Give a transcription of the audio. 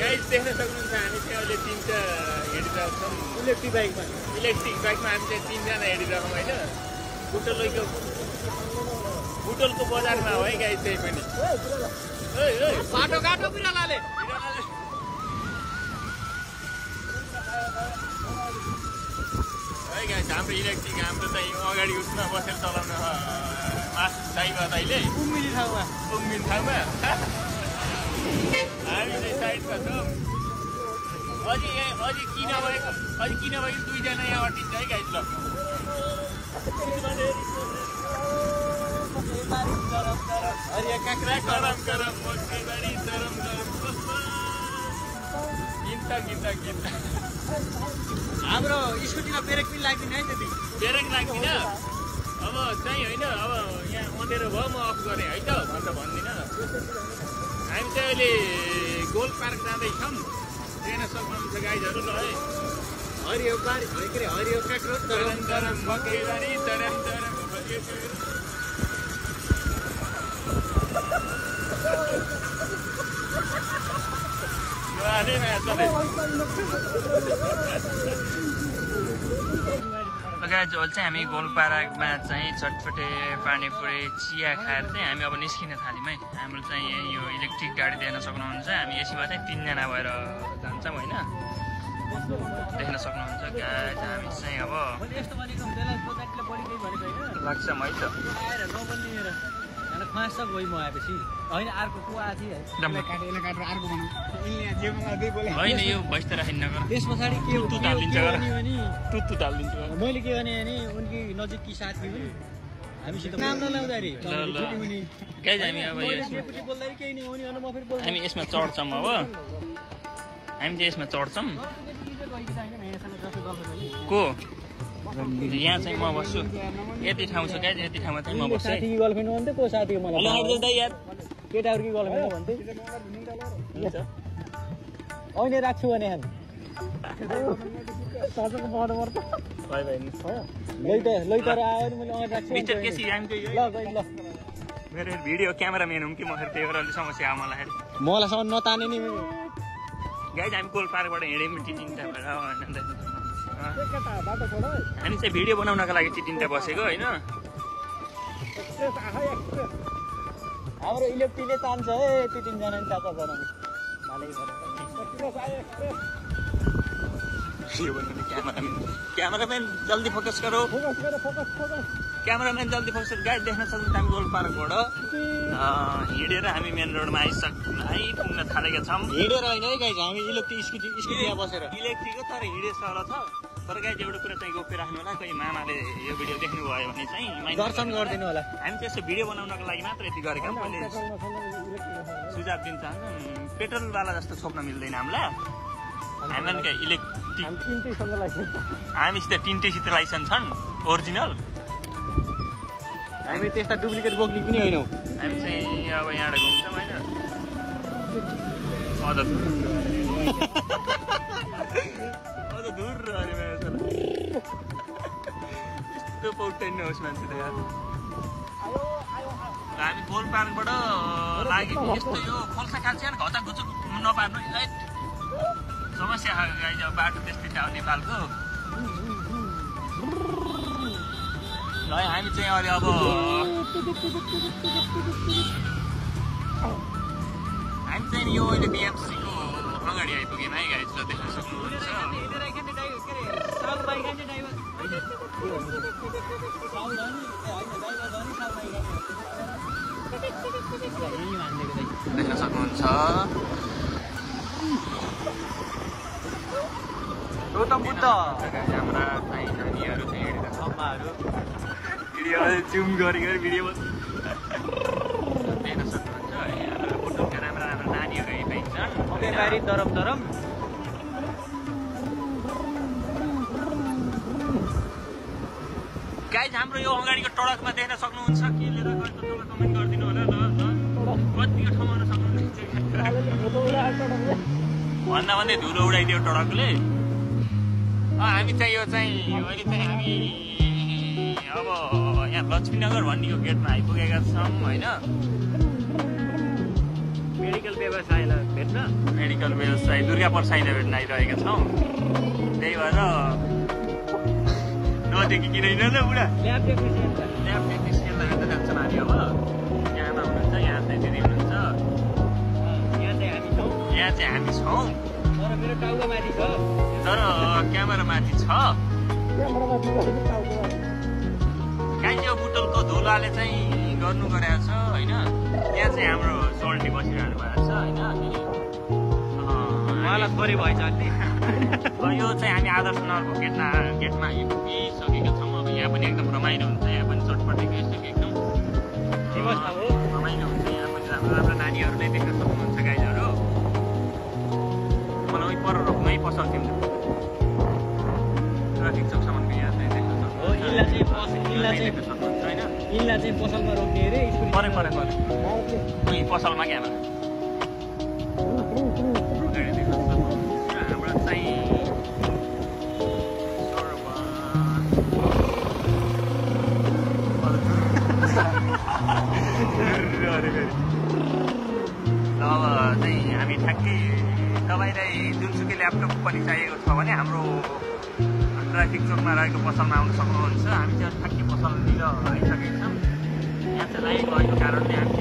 Guys देख्न सक्नुहुन्छ हामी चाहिँ अहिले तीनटा हिँडिरहेको छौँ इलेक्ट्रिक बाइकमा हामी चाहिँ तीनजना हिँडिरहेको होइन बुटोलको बजारमा हो है गाइस त्यही पनि बाटो घाटो बिरालाले है गाइस हाम्रो इलेक्ट्रिक हाम्रो चाहिँ अगाडि उसमा बसेर चलाउनु मासु दाइले उम्मिने ठाउँमा हामी चाहिँ साइडमा छौँ अझै किन भएको दुईजना यहाँ अटिन्छ है गाइस ल हरिया काँक्रा गरम मकैबारी गरम गिन्ता हाम्रो स्कुटीमा ब्रेक पनि लाग्दैन है त्यति ब्रेक लाग्दैन अब चाहिँ होइन अब यहाँ अँधेरो भयो म अफ गरेँ है त भन्दिनँ हामी चाहिँ अहिले गोल पार्क जाँदैछौँ हेर्न सक्नुहुन्छ गाइजहरू ल है हरियो काँक्रो गरम मकैबारी गरम गाइज अहिले चाहिँ हामी गोलपारामा चाहिँ चटपटे पानीपुरी चिया खाएर चाहिँ हामी अब निस्किन थाल्यौँ है हाम्रो चाहिँ यो इलेक्ट्रिक गाडी देख्न सक्नुहुन्छ हामी यसैमा चाहिँ तीनजना भएर जान्छौँ होइन देख्न सक्नुहुन्छ गाइज हामी चाहिँ अब लाग्छ है त होइन यो भइस त राखिन्न त्यस पछाडि के तुत्तु तालिदिन्छ मैले के भने उनकी नजिककी साथी हुन् हामीसित नाम नलाउँदाखेरि गाइज हामी अब हामी यसमा चढ्छौँ अब हामी चाहिँ यसमा चढ्छौँ को यहाँ चाहिँ म बस्छु यति ठाउँ छ गाइज यति ठाउँमा चाहिँ म बस्छु साथीको गर्लफ्रेन्ड भन्थ्यो को साथीको मलाई यार केटाहरूकी गर्लफ्रेन्ड भन्थ्यो अहिले राख्छु भने मेरो भिडियो क्यामेराम्यान हुँ कि म त्यही भएर अलिक समस्या आयो मलाईसम्म नताने नि गाइज हामी गोलपाराबाट हिँड्यौँ टिटिन्टा भएर हामी चाहिँ भिडियो बनाउनको लागि टिटिन्टा बसेको होइन हाम्रो इलेक्ट्रिकले तान्छ है टिटिन्जना नि चाचा बनाउने क्यामेराम्यान जल्दी फोकस गरो क्यामेराम्यान जल्दी फोकस गाइड देख्न सक्नुहुन्छ हामी गोलपाराबाट हिँडेर हामी मेन रोडमा आइपुग्न थालेका छौँ हिँडेर होइन है गाइज हामी इलेक्ट्रिक स्कुटीमा बसेर इलेक्ट्रिकको तर हिँडे सर छ तर गाइज एउटा कुरा चाहिँ गोप्य राख्नु होला कोही मामाले यो भिडियो देख्नुभयो भने चाहिँ दर्शन गरिदिनु होला हामी चाहिँ यस्तो भिडियो बनाउनको लागि मात्र यति गरेका हौँ मैले सुझाव दिन चाहन्छु पेट्रोलवाला जस्तो छोप्न मिल्दैन हामीलाई हामीलाई क्या इलेक्ट्रिक हामीसित तिनटैसित लाइसेन्स छन् ओरिजिनल हामी त्यस्ता डुप्लिकेट बोक्ने पनि होइनौँ हामी चाहिँ अब यहाँबाट घुम्छौँ होइन अझ दूर यस्तो पौटाइन होस् मान्छे त यार हामी गोलपाराबाट लाग्यो यस्तो यो खोल्सा खाल्छ घचा घुचुक नपार्नु समस्या गाइज अब बाटो त्यस्तै छ नेपालको ल हामी चाहिँ अहिले अब हामी चाहिँ यो अहिले बिएमसीको अगाडि आइपुग्यौँ है गाइज ल देख्न सक्नुहुन्छ देख्न सक्नुहुन्छ गौतम बुद्ध हाम्रा चाहिँ नानीहरू चाहिँ हिँडेर सम्माहरू भिडियो जुम गरी भिडियो देख्न सक्नुहुन्छ फोटोका राम्रा राम्रा नानीहरू यही पाइन्छन् मकैबारी दरम गाइज हाम्रो यो अगाडिको टडकमा देख्न सक्नुहुन्छ के लिएर गयो त तपाईँ कमेन्ट गरिदिनु होला ल कतिको ठाउँमा सक्नुहुन्छ भन्दा भन्दै धुलो उडाइदियो टडकले हामी चाहिँ यो चाहिँ अहिले चाहिँ हामी अब यहाँ लक्ष्मीनगर भन्ने यो गेटमा आइपुगेका छौँ होइन मेडिकल व्यवसायलाई भेट्न मेडिकल व्यवसाय दुर्गा प्रसाईले भेट्न आइरहेका छौँ। त्यही भएर नदेखि किन हिँड्न बुढा ल्याब टेक्निसियनलाई भेट्न जान्छौँ हामी अब। यहाँमा हुनुहुन्छ, यहाँ चाहिँ दिदी हुनुहुन्छ, यहाँ चाहिँ हामी छौँ। तर मेरो टाउको माथि छ। तर क्यामेरा माथि छ। गाई यो बुटलको धुलाले चाहिँ गर्नु गरेको छ होइन। यहाँ चाहिँ हाम्रो सोल्टी बसिरहनु भएको छ होइन। मलाई थोरै भएछ अनि यो चाहिँ हामी आदर्श नगरको गेटमा आइपुगिसकेका छौँ। अब यहाँ पनि एकदम रमाइलो हुन्छ। यहाँ पनि चटपटेको यस्तो एकदम रमाइलो हुन्छ। यहाँ पनि राम्रो राम्रो नानीहरूले देख्न सक्नुहुन्छ गाइजहरू। मलाई पर रोक्नै पसल थियौँ ट्राफिक चौकसम्मको यहाँ चाहिँ देख्न सक्नुहुन्छ। यिनलाई चाहिँ पसलमा रोक्ने अरे परे उही पसलमा क्या हाम्रो चाहिँ अब चाहिँ हामी ठ्याक्कै तपाईँलाई जुनसुकै ल्यापटप पनि चाहिएको छ भने हाम्रो ट्राफिक चोकमा रहेको पसलमा आउन सक्नुहुन्छ। हामी चाहिँ ठ्याक्कै पसलतिर आइसकेका छौँ। यहाँ चाहिँ लाइट भएको कारणले हामी